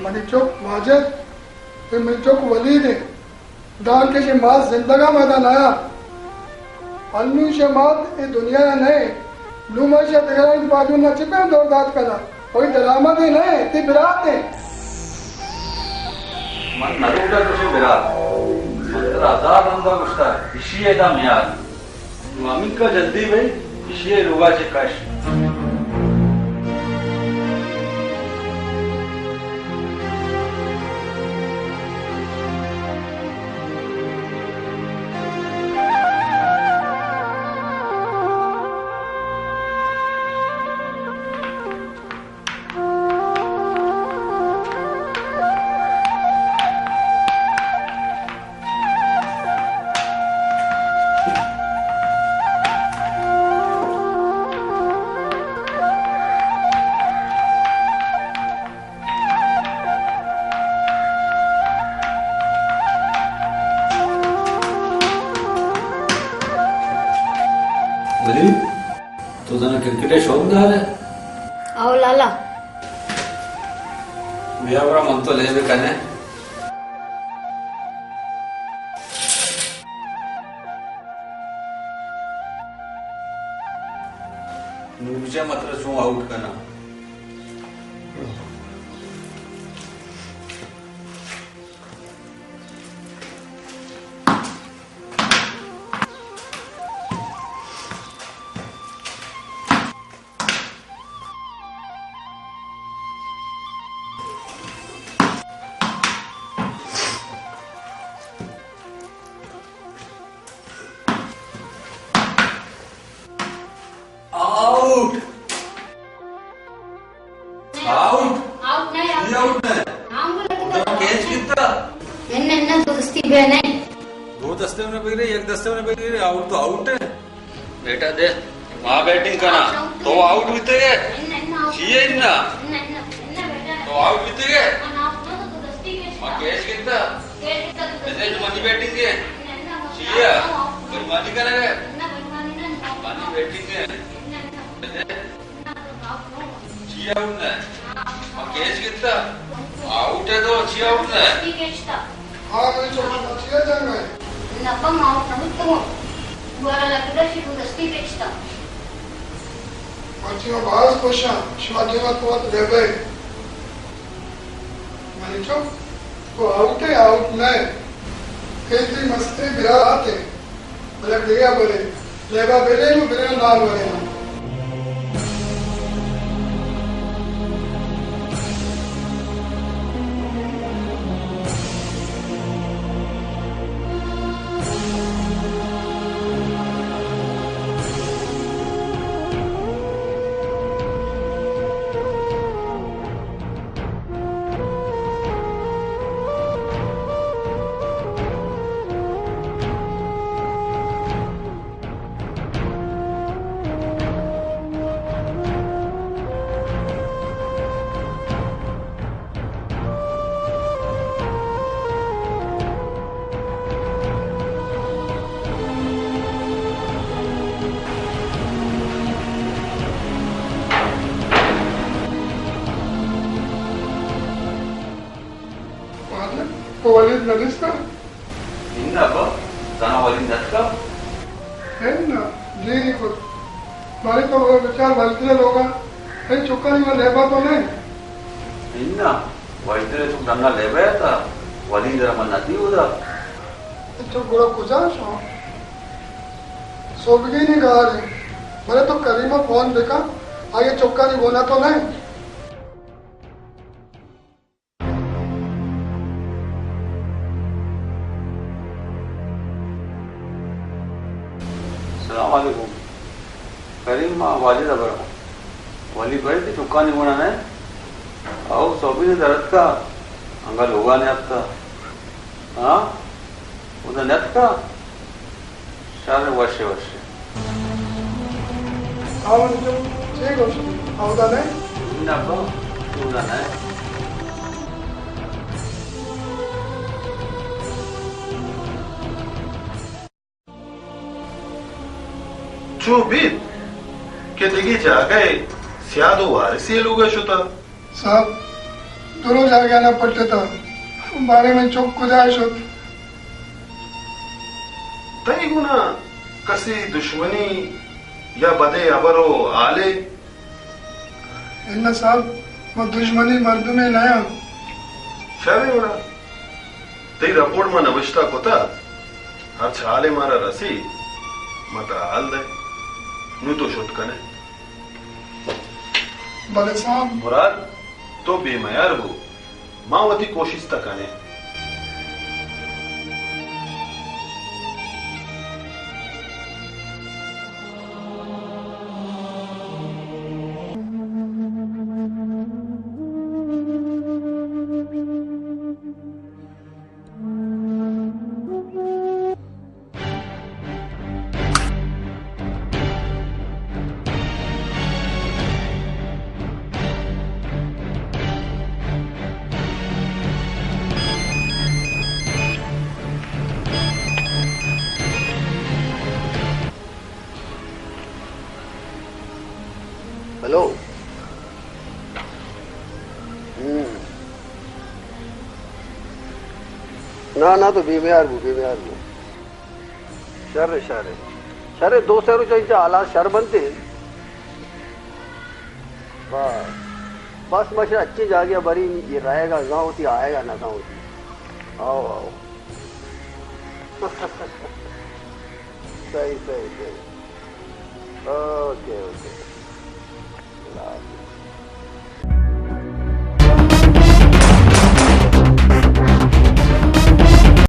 منی چک واجد، اے منی چک ولید انت۔ دانکہ شے مات زندگا مدا نیا۔ انوں شے مات اے دنیا ء نئے۔ نوں ما شے دگرانی پادون نا چہ پیم دور دات کنا۔ کوئی درآمدے نئے، تی برات انت۔ من نہ لوٹاں تو شے برات۔ من ترا ہزار رندا گوشتا، اشی ء دا میار۔ نوں ہمینکا جلدی بئے، اشی ء لوگا چہ کش۔ ولید، تو زاناں کرکٹ ء شوق دار ئے؟ او لالا۔ بیا گڑا من تو لیب ء کن ئے۔ نوں بچار ما ترا چوں آؤٹ کناں۔ آؤٹ! آؤٹ! آؤٹ نہ، یہ آؤٹ نہ۔ ہاں، بولے تو ادھر کیچ کتا۔ نہ، نہ، نہ، دو دستی بے نہیں۔ دو دستے نے بگڑے، ایک دستے نے بگڑے، آؤٹ تو آؤٹ ہے۔ بیٹا دے، ما بیٹنگ کنا، تو آؤٹ بیتے گے۔ نہ، نہ، نہ، آؤٹ چیئے نہ۔ نہ، نہ، نہ، بیٹا۔ تو آؤٹ بیتے گے۔ نہ، نہ، آؤٹ نہ، تو دو دستی کیچ ما کتا۔ کیچ کتا۔ دے، دے، تو منی بیٹنگ ہے۔ نہ، نہ، نہ، چیئے؟ Out, out, out. بےایمانی کرے گے۔ نہ، بےایمانی نہ، نہ۔ منی بیٹنگ ہے۔ نہ، نہ۔ دے، دے۔ چی آؤٹ نہ؟ ما کیچ گتا؟ آؤٹ ہے تو چی آؤٹ نہ؟ دستی کیچ تا۔ ہاں، منی چوکا چی جنگ ہے؟ نہ، پا ما آؤٹ نہ بوتگوں۔ دوبارہ لگتا شی کو دستی کیچ تا۔ مرچی ما باز خوش ہاں، شما دیما تو وت لیبے۔ منی چک، تو آؤٹ ئے، آؤٹ نہ ئے۔ کئی تئی مستیں برات ئے۔ بلے دگہ برے، لیبا بلے نوں برے نال ورے نوں۔ تو ولید نہ دیستا؟ اناں ابا، زانا ولید نتکا؟ اناں، دیری کت۔ بارے تو بچار ولید لوگا، اے چکانی ما لیبا تو نہیں؟ اناں، ولید تو ڈنا لیبا تا، ولید را من ندی اودا۔ تو گڑا کجا شو؟ سوبگینی گار ہے۔ بلے تو کریمہ فون بکن، آئیے چکانی گونا تو نہیں؟ السلام علیکم۔ کریم، ما واجد ء براں۔ ولی بھائی، تئی چکانی گونا نہ؟ او سوبین ء درتکا، انگا لوگا نیاتکا۔ ہاں؟ اودا نیاتکا؟ شر، وش ئے، وش ئے۔ آوانی چک چے گوشتی؟ اودا نہ؟ نہ با، اودا نہ۔ چو بیت کہ دگہ جاگہ ء سیاد و وارثے لوگ ء شتہ۔ صاحب، درو جاگہ نہ پٹتا۔ بارے من چک کجا شت؟ تئی گونا کسی دشمنی یا بدے ہبر و حالے؟ اناں صاحب، ما دژمنیں مردمے نیاں۔ شریں گڑا، تئی رپورٹ ما نبشتہ کتہ، ہرچ حالے مارا رسی، ما ترا حال دئیں۔ نوں تو شت کن ئے۔ بلے صاحب۔ مراد، تو بے میار بو، ما وتی کوشست ءَ کنیں۔ ہیلو۔ ہم۔ نا، نا، تو بے میار بو، بے میار بو۔ شر، شر۔ شر، دو سے روچ انچا حالات شر بنتے۔ بس، بس مشا اچھے جاگہ بری، یہ رہے گا، نہ ہوتی، آئے گا، نہ ہوتی۔ آؤ، آؤ۔ صحیح، صحیح، صحیح۔ Okay, okay.